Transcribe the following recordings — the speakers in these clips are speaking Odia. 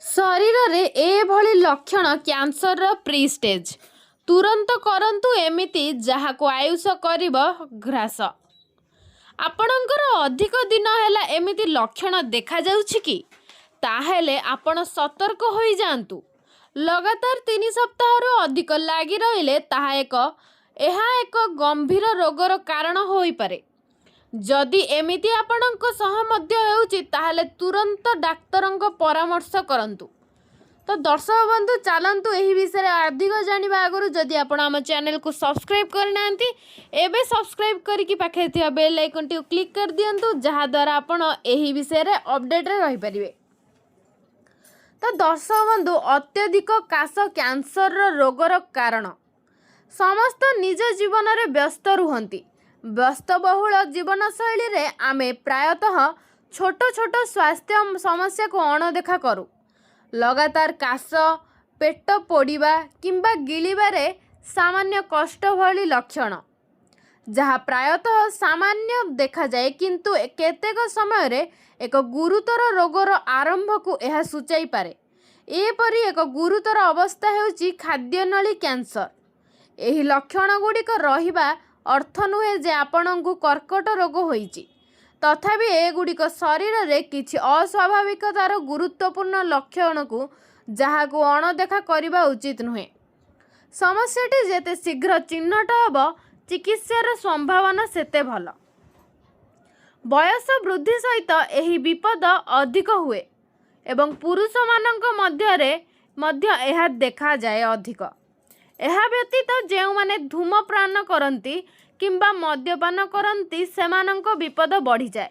ଶରୀରରେ ଏଭଳି ଲକ୍ଷଣ କ୍ୟାନ୍ସରର ପ୍ରି ଷ୍ଟେଜ୍। ତୁରନ୍ତ କରନ୍ତୁ ଏମିତି, ଯାହାକୁ ଆୟୁଷ କରିବ ହ୍ରାସ। ଆପଣଙ୍କର ଅଧିକ ଦିନ ହେଲା ଏମିତି ଲକ୍ଷଣ ଦେଖାଯାଉଛି କି? ତାହେଲେ ଆପଣ ସତର୍କ ହୋଇଯାଆନ୍ତୁ। ଲଗାତାର 3 ସପ୍ତାହରୁ ଅଧିକ ଲାଗି ରହିଲେ ଏହା ଏକ ଗମ୍ଭୀର ରୋଗର କାରଣ ହୋଇପାରେ। ଯଦି ଏମିତି ଆପଣଙ୍କ ସହ ମଧ୍ୟ ହେଉଛି, ତାହେଲେ ତୁରନ୍ତ ଡାକ୍ତରଙ୍କ ପରାମର୍ଶ କରନ୍ତୁ। ତ ଦର୍ଶକ ବନ୍ଧୁ, ଚାଲନ୍ତୁ ଏହି ବିଷୟରେ ଅଧିକ ଜାଣିବା ଆଗରୁ ଯଦି ଆପଣ ଆମ ଚ୍ୟାନେଲକୁ ସବସ୍କ୍ରାଇବ୍ କରିନାହାନ୍ତି, ଏବେ ସବସ୍କ୍ରାଇବ୍ କରିକି ପାଖରେ ଥିବା ବେଲ୍ ଆଇକନ୍ଟିକୁ କ୍ଲିକ୍ କରିଦିଅନ୍ତୁ, ଯାହାଦ୍ୱାରା ଆପଣ ଏହି ବିଷୟରେ ଅପଡ଼େଟ୍ରେ ରହିପାରିବେ। ତ ଦର୍ଶକ ବନ୍ଧୁ, ଅତ୍ୟଧିକ କାଶ କ୍ୟାନ୍ସରର ରୋଗର କାରଣ। ସମସ୍ତ ନିଜ ଜୀବନରେ ବ୍ୟସ୍ତ ରୁହନ୍ତି। ବ୍ୟସ୍ତବହୁଳ ଜୀବନଶୈଳୀରେ ଆମେ ପ୍ରାୟତଃ ଛୋଟ ଛୋଟ ସ୍ୱାସ୍ଥ୍ୟ ସମସ୍ୟାକୁ ଅଣଦେଖା କରୁ। ଲଗାତାର କାଶ, ପେଟ ପୋଡ଼ିବା କିମ୍ବା ଗିଳିବାରେ ସାମାନ୍ୟ କଷ୍ଟ ଭଳି ଲକ୍ଷଣ, ଯାହା ପ୍ରାୟତଃ ସାମାନ୍ୟ ଦେଖାଯାଏ, କିନ୍ତୁ କେତେକ ସମୟରେ ଏକ ଗୁରୁତର ରୋଗର ଆରମ୍ଭକୁ ଏହା ସୂଚାଇପାରେ। ଏପରି ଏକ ଗୁରୁତର ଅବସ୍ଥା ହେଉଛି ଖାଦ୍ୟନଳୀ କ୍ୟାନ୍ସର। ଏହି ଲକ୍ଷଣ ଗୁଡ଼ିକ ରହିବା ଅର୍ଥ ନୁହେଁ ଯେ ଆପଣଙ୍କୁ କର୍କଟ ରୋଗ ହୋଇଛି। ତଥାପି ଏଗୁଡ଼ିକ ଶରୀରରେ କିଛି ଅସ୍ୱାଭାବିକତାର ଗୁରୁତ୍ୱପୂର୍ଣ୍ଣ ଲକ୍ଷଣକୁ, ଯାହାକୁ ଅଣଦେଖା କରିବା ଉଚିତ ନୁହେଁ। ସମସ୍ୟାଟି ଯେତେ ଶୀଘ୍ର ଚିହ୍ନଟ ହେବ, ଚିକିତ୍ସାର ସମ୍ଭାବନା ସେତେ ଭଲ। ବୟସ ବୃଦ୍ଧି ସହିତ ଏହି ବିପଦ ଅଧିକ ହୁଏ ଏବଂ ପୁରୁଷମାନଙ୍କ ମଧ୍ୟରେ ମଧ୍ୟ ଏହା ଦେଖାଯାଏ ଅଧିକ। ଏହା ବ୍ୟତୀତ ଯେଉଁମାନେ ଧୂମପାନ କରନ୍ତି କିମ୍ବା ମଦ୍ୟପାନ କରନ୍ତି, ସେମାନଙ୍କ ବିପଦ ବଢ଼ିଯାଏ।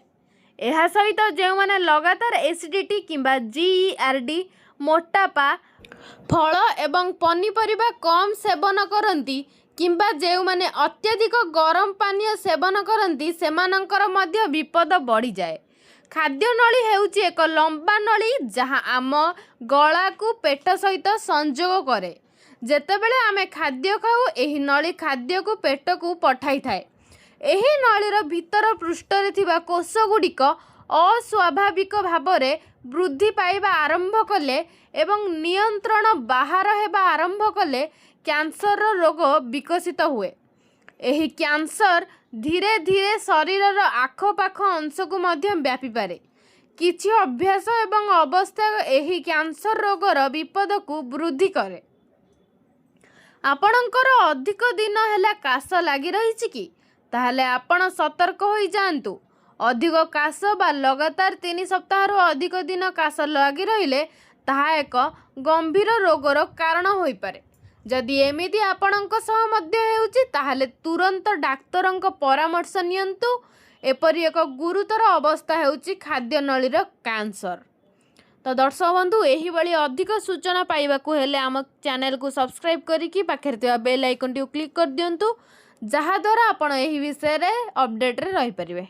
ଏହା ସହିତ ଯେଉଁମାନେ ଲଗାତାର ଏସିଡ଼ିଟି କିମ୍ବା ଜିଇଆରଡି, ମୋଟାପା, ଫଳ ଏବଂ ପନିପରିବା କମ୍ ସେବନ କରନ୍ତି କିମ୍ବା ଯେଉଁମାନେ ଅତ୍ୟଧିକ ଗରମ ପାନୀୟ ସେବନ କରନ୍ତି, ସେମାନଙ୍କର ମଧ୍ୟ ବିପଦ ବଢ଼ିଯାଏ। ଖାଦ୍ୟନଳୀ ହେଉଛି ଏକ ଲମ୍ବା ନଳୀ, ଯାହା ଆମ ଗଳାକୁ ପେଟ ସହିତ ସଂଯୋଗ କରେ। ଯେତେବେଳେ ଆମେ ଖାଦ୍ୟ ଖାଉ, ଏହି ନଳୀ ଖାଦ୍ୟକୁ ପେଟକୁ ପଠାଇଥାଏ। ଏହି ନଳୀର ଭିତର ପୃଷ୍ଠରେ ଥିବା କୋଷଗୁଡ଼ିକ ଅସ୍ୱାଭାବିକ ଭାବରେ ବୃଦ୍ଧି ପାଇବା ଆରମ୍ଭ କଲେ ଏବଂ ନିୟନ୍ତ୍ରଣ ବାହାର ହେବା ଆରମ୍ଭ କଲେ କ୍ୟାନ୍ସରର ରୋଗ ବିକଶିତ ହୁଏ। ଏହି କ୍ୟାନ୍ସର ଧୀରେ ଧୀରେ ଶରୀରର ଆଖପାଖ ଅଂଶକୁ ମଧ୍ୟ ବ୍ୟାପିପାରେ। କିଛି ଅଭ୍ୟାସ ଏବଂ ଅବସ୍ଥା ଏହି କ୍ୟାନ୍ସର ରୋଗର ବିପଦକୁ ବୃଦ୍ଧି କରେ। ଆପଣଙ୍କର ଅଧିକ ଦିନ ହେଲା କାଶ ଲାଗି ରହିଛି କି? ତାହେଲେ ଆପଣ ସତର୍କ ହୋଇଯାଆନ୍ତୁ। ଅଧିକ କାଶ ବା ଲଗାତାର 3 ସପ୍ତାହରୁ ଅଧିକ ଦିନ କାଶ ଲାଗି ରହିଲେ ତାହା ଏକ ଗମ୍ଭୀର ରୋଗର କାରଣ ହୋଇପାରେ। ଯଦି ଏମିତି ଆପଣଙ୍କ ସହ ମଧ୍ୟ ହେଉଛି, ତାହେଲେ ତୁରନ୍ତ ଡାକ୍ତରଙ୍କ ପରାମର୍ଶ ନିଅନ୍ତୁ। ଏପରି ଏକ ଗୁରୁତର ଅବସ୍ଥା ହେଉଛି ଖାଦ୍ୟନଳୀର କ୍ୟାନ୍ସର। ତ ଦର୍ଶକ ବନ୍ଧୁ, ଏହିଭଳି ଅଧିକ ସୂଚନା ପାଇବାକୁ ହେଲେ ଆମ ଚ୍ୟାନେଲକୁ ସବସ୍କ୍ରାଇବ୍ କରିକି ପାଖରେ ଥିବା ବେଲ୍ ଆଇକନ୍ଟିକୁ କ୍ଲିକ୍ କରିଦିଅନ୍ତୁ, ଯାହାଦ୍ୱାରା ଆପଣ ଏହି ବିଷୟରେ ଅପଡ଼େଟ୍ରେ ରହିପାରିବେ।